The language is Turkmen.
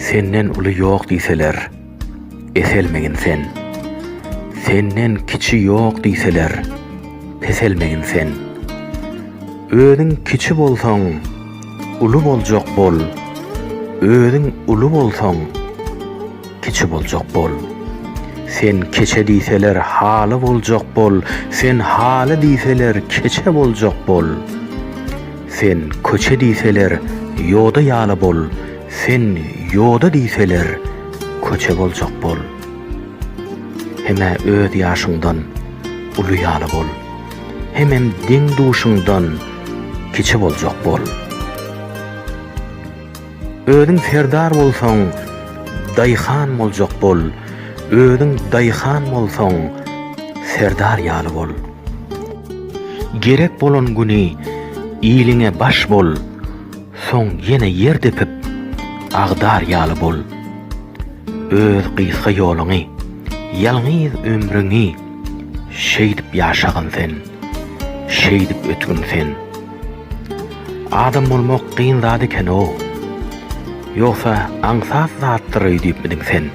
Senden uly ýok diýseler, eselmegin sen. Senden kiçi ýok diýseler, peselmegin sen. Özüň kiçi bolsaň, uly boljak bol, Özüň uly bolsaň, kiçi boljak bol. Sen keçe diýseler, haly boljak bol, Sen haly diýseler, keçe boljak bol. Sen köçe diýseler, ýoda ýaly bol, Sen ýoda diýseler, köçe boljak bol. Hem-ä öz ýaşyňdan uly ýaly bol, Hemem deň-duşuňdan kiçi boljak bol. Özüň serdar bolsaň, daýhan boljak bol, Özüň daýhan bolsaň, serdar ýaly bol. Gerek bolan güni iliňe baş bol, Soň ýene ýer depip, agdar ýaly bol. Öz gysga ýoluňy, ýalňyz ömrüňi Şeýdip ýaşagyn sen, şeýdip ötgün sen. Adam bolmak kyn zat eken-ow. Ýogsa aňsat zatdyr öýdüpmidiň sen?